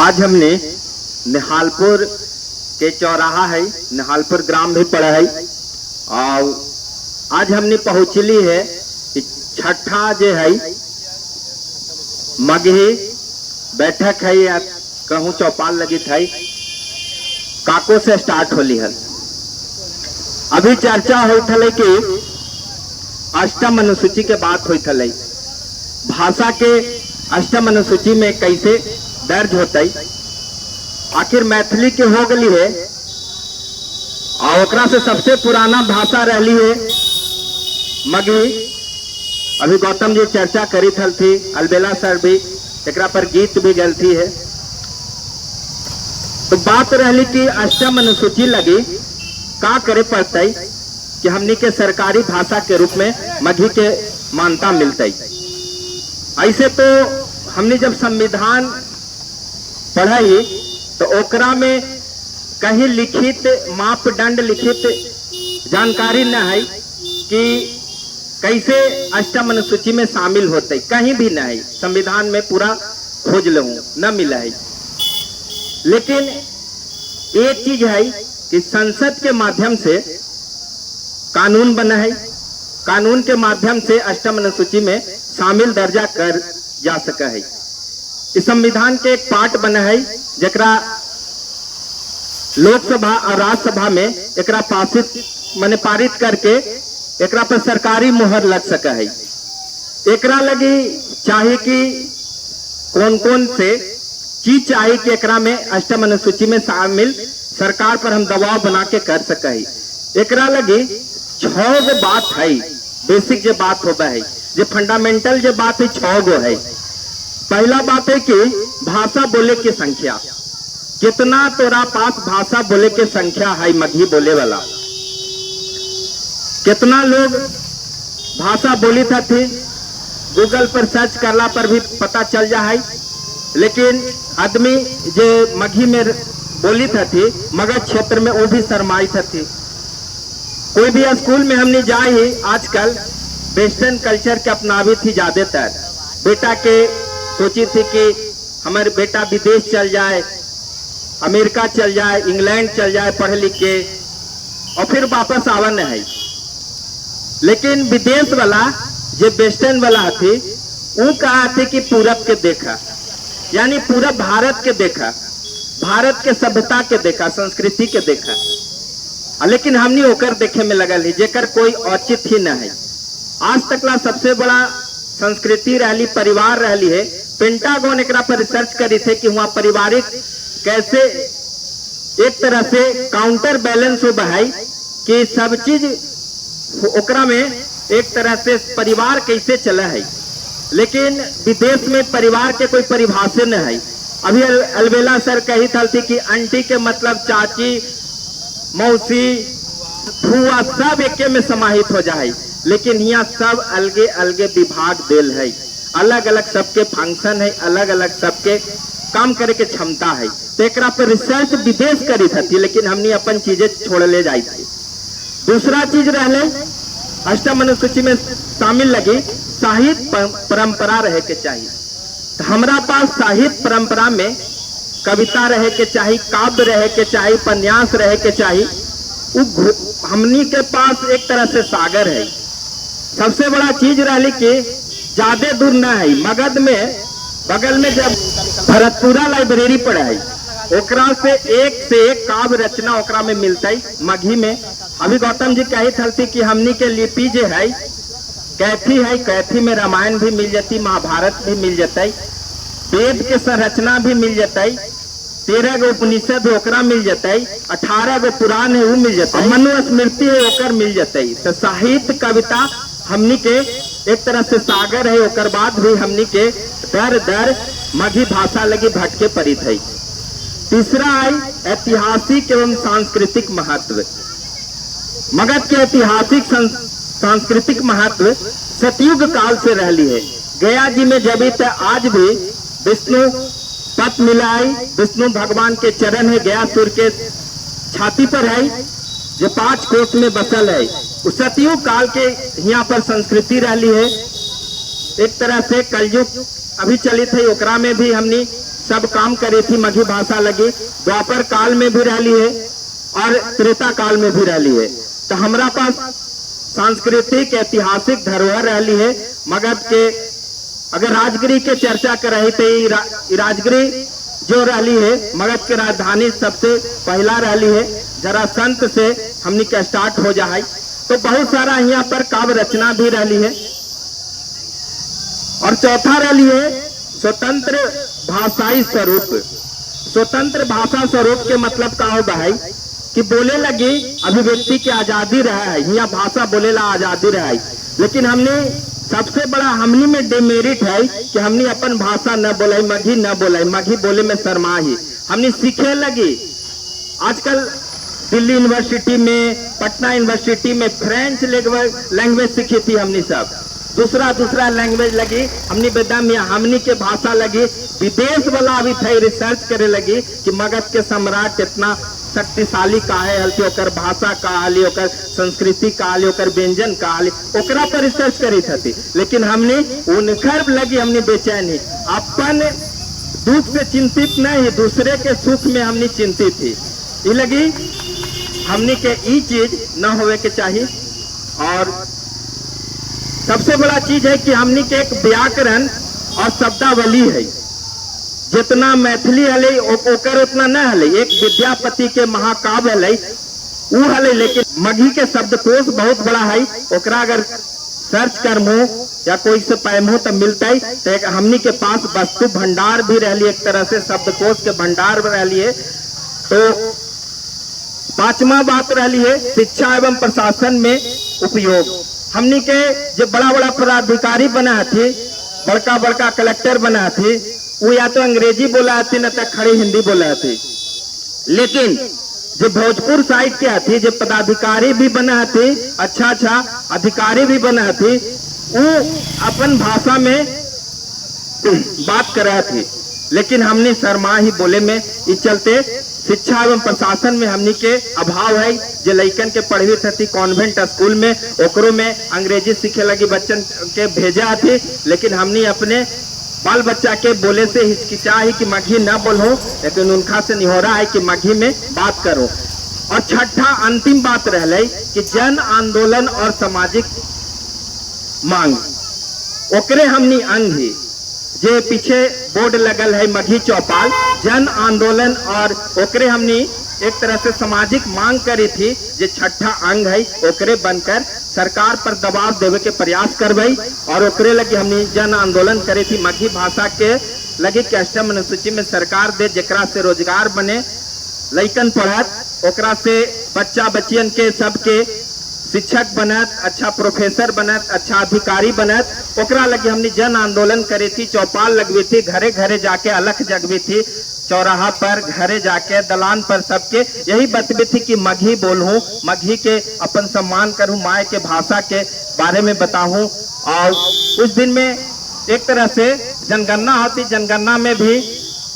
आज हमने निहालपुर के चौराहा है, निहालपुर ग्राम भी पड़ा है और आज हमने पहुंचली है छठा जे है मगही बैठक है या कहूँ चौपाल लगी थी, काको से स्टार्ट होली है। अभी चर्चा होत हले कि अष्टम अनुसूची के बात होत हले, भाषा के अष्टम अनुसूची में कैसे दर्ज होता। आखिर मैथिली के हो गई है और ओकरा से सबसे पुराना भाषा रहली है मगही। अभी गौतम जी चर्चा करी थल थी, अलबेला सर भी एकरा पर गीत भी गलती है। तो बात रहली कि अष्टम अनुसूची लगी का करे पड़ता कि हमनी के सरकारी भाषा के रूप में मगही के मान्यता मिलता। ऐसे तो हमने जब संविधान पढ़ाई तो ओकरा में कहीं लिखित मापदंड लिखित जानकारी न है कि कैसे अष्टम अनुसूची में शामिल होते, कहीं भी न है। संविधान में पूरा खोज लूं न मिला है। लेकिन एक चीज है कि संसद के माध्यम से कानून बना है, कानून के माध्यम से अष्टम अनुसूची में शामिल दर्जा कर जा सका है। इस संविधान के एक पार्ट बना है जकरा लोकसभा और राज्यसभा में एकरा पासित माने पारित करके एकरा पर सरकारी मुहर लग सका है। एकरा लगी चाहे कि कौन कौन से चीज चाहे कि एकरा में अष्टम अनुसूची में शामिल सरकार पर हम दबाव बना के कर सका है। एकरा लगी 6 गो बात है, बेसिक जो बात होता है, जो फंडामेंटल जो बात है 6 गो है। पहला बात है कि भाषा बोले की संख्या, कितना तोरा पास भाषा बोले के संख्या है मगही बोले वाला, कितना लोग भाषा बोली था थी गूगल पर सर्च करला पर भी पता चल जा है। लेकिन आदमी जे मगही में बोली था थी मगध क्षेत्र में वो भी शरमाई था थी। कोई भी स्कूल में हमने जाए ही आजकल वेस्टर्न कल्चर के अपनावी थी ज्यादातर। बेटा के सोची थी कि हमारे बेटा विदेश चल जाए, अमेरिका चल जाए, इंग्लैंड चल जाए पढ़ लिख के और फिर वापस आवन है। लेकिन विदेश वाला जो वेस्टर्न वाला थी वो कहा थे कि पूरब के देखा, यानी पूरा भारत के देखा, भारत के सभ्यता के देखा, संस्कृति के देखा। लेकिन हमने ओकर देखे में लगल है जेकर कोई औचित्य ही न है। आज तक ला सबसे बड़ा संस्कृति रहली परिवार रहली है। पेंटागन एकरा पर रिसर्च करी थे कि वहां पारिवारिक कैसे एक तरह से काउंटर बैलेंस हो है कि सब चीज ओकरा में एक तरह से परिवार कैसे चला है। लेकिन विदेश में परिवार के कोई परिभाषा न है। अभी अलबेला सर कही थी कि आंटी के मतलब चाची, मौसी, फुआ सब एके में समाहित हो जाए, लेकिन यहाँ सब अलगे अलगे विभाग देल है, अलग अलग सबके फंक्शन है, अलग अलग सबके काम करे के क्षमता है। तो एकरा पर रिसर्च विदेश करी थी, लेकिन हमने अपन चीजें छोड़ ले जाई थी। दूसरा चीज रहले अष्टम अनुसूची में शामिल लगी साहित्य परंपरा रहे के चाहिए। तो हमरा पास साहित्य परंपरा में कविता रहे के चाहिए, काव्य रहे के चाहिए, उपन्यास रहे के चाहिए। हमनी के पास एक तरह से सागर है। सबसे बड़ा चीज रहली कि ज्यादा दूर न है, मगध में बगल में जब भरतपुरा लाइब्रेरी पर है ओकरा से एक काव्य रचना ओकरा में मिलता है मगही में। अभी गौतम जी कही थलती कि हमनी के लिपि जो है कैथी है, कैथी में रामायण भी मिल जाती, महाभारत भी मिल जाता, वेद के संरचना भी मिल जाता, 13 गो उपनिषद ओकरा मिल जाता, 18 गो पुराण है वो मिल जाता, मनुस्मृति है ओकर मिल जाता। तो साहित्य कविता हमनी के एक तरह से सागर है। ओकर बाद भी हमनी के दर दर मगही भाषा लगी भटके पड़ी थी। तीसरा है ऐतिहासिक एवं सांस्कृतिक महत्व। मगध के ऐतिहासिक सांस्कृतिक महत्व सतयुग काल से रहली है। गया जी में जब तक आज भी विष्णु पद मिला है, विष्णु भगवान के चरण है गया सुर के छाती पर है, जो 5 कोस में बसल है। उस सतयुग काल के यहाँ पर संस्कृति रहली है। एक तरह से कलयुग अभी चलित है, ओकरा में भी हमनी सब काम करी थी मगही भाषा लगी। द्वापर काल में भी रहली है और त्रेता काल में भी रहली है। तो हमरा पास सांस्कृतिक ऐतिहासिक धरोहर रहली है मगध के। अगर राजगृह के चर्चा कर रही तो राजगृह जो रहली है मगध के राजधानी सबसे पहला रहली है, जरा संत से हमनी के स्टार्ट हो जाए। तो बहुत सारा यहाँ पर काव्य रचना भी रहली है। और चौथा रहली है स्वतंत्र भाषाई स्वरूप। स्वतंत्र भाषा स्वरूप के मतलब का हो भाई कि बोले लगी अभिव्यक्ति की आजादी रहा है, यहाँ भाषा बोले ला आजादी रहा है। लेकिन हमने सबसे बड़ा हमनी में डिमेरिट है कि हमने अपन भाषा न बोलाई, मगही न बोलाई, मगही बोले में शर्मा ही। हमने सीखे लगी। आजकल दिल्ली यूनिवर्सिटी में, पटना यूनिवर्सिटी में फ्रेंच लैंग्वेज सीखी थी हमने सब, दूसरा दूसरा लैंग्वेज लगी हमने बेदम या हमनी के भाषा लगी। विदेश वाला अभी थे रिसर्च करे लगी कि मगध के सम्राट कितना शक्तिशाली काहे हलती, ओकर भाषा का हली, ओकर संस्कृति का हली, ओकर व्यंजन का हली, ओकरा पर रिसर्च करी थी। लेकिन हमने उनकर लगी हमने बेचैन ही, अपन दुख से चिंतित नहीं, दूसरे के सुख में हमने चिंतित थी। ये लगी हमने के ई चीज न होवे के चाहिए। और सबसे बड़ा चीज है कि हमने के एक व्याकरण और शब्दावली है। जितना मैथिली हले ओकर उतना न हले। एक विद्यापति के महाकाव्य हले उ हले, लेकिन मगही के शब्दकोश बहुत बड़ा है। ओकरा अगर सर्च करमो या कोई से पैमो तो मिलता है। तो एक हमनी के पास वस्तु भंडार भी रहली, एक तरह से शब्दकोश के भंडार रहली है। तो पांचवा बात रहली है शिक्षा एवं प्रशासन में उपयोग। हमनी के जो बड़ा बड़ा पदाधिकारी बना थी, बड़का बड़का कलेक्टर बना थी, वो या तो अंग्रेजी बोला थी न तो खड़ी हिंदी बोला थी। लेकिन जो भोजपुर साइड के थी, जो पदाधिकारी भी बना थी, अच्छा अच्छा अधिकारी भी बना थी, वो अपन भाषा में बात कर रहा थी। लेकिन हमने शर्मा ही बोले में। इस चलते शिक्षा एवं प्रशासन में हमनी के अभाव है। जो लइकन के पढ़वी थी कॉन्वेंट स्कूल में, ओकरो में अंग्रेजी सीखे लगी बच्चन के भेजा थी। लेकिन हमनी अपने बाल बच्चा के बोले से हिचकिचा है कि मगही न बोलो, लेकिन उनका से निहोरा है कि मगही में बात करो। और छठा अंतिम बात रहले कि जन आंदोलन और सामाजिक मांग, ओकरे हमनी अंग ही। जे पीछे बोर्ड लगल है मगही चौपाल, जन आंदोलन और ओकरे हमनी एक तरह से सामाजिक मांग करी थी। जे छठा अंग है ओकरे बनकर सरकार पर दबाव देवे के प्रयास करबई और ओकरे लगी हमनी जन आंदोलन करी थी। मगही भाषा के लगी कि अष्टम अनुसूची में सरकार दे, जेकरा से रोजगार बने, लइकन पढ़त, ओकरा से बच्चा बच्चियन के सबके शिक्षक बनत, अच्छा प्रोफेसर बनत, अच्छा अधिकारी बनत। ओकरा लगी हमने जन आंदोलन करी थी, चौपाल लगवी थी, घरे घरे जाके अलख जगवी थी, चौराहा पर घरे जाके दलान पर सबके यही बतबी थी कि मगही बोलूं, मगही के अपन सम्मान करूं, माए के भाषा के बारे में बताऊं। और उस दिन में एक तरह से जनगणना होती, जनगणना में भी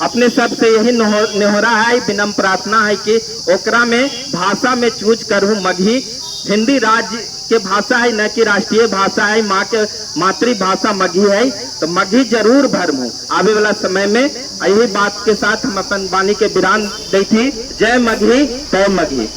अपने सब से यही नेहोरा है, विनम्र प्रार्थना है कि ओकरा में भाषा में चूज करूं मगही। हिंदी राज्य के भाषा है, न कि राष्ट्रीय भाषा है, माँ के मातृभाषा मगही है, तो मगही जरूर भरमू आवे वाला समय में। यही बात के साथ हम अपन वाणी के विराम दी थी। जय मगही, जय मगही।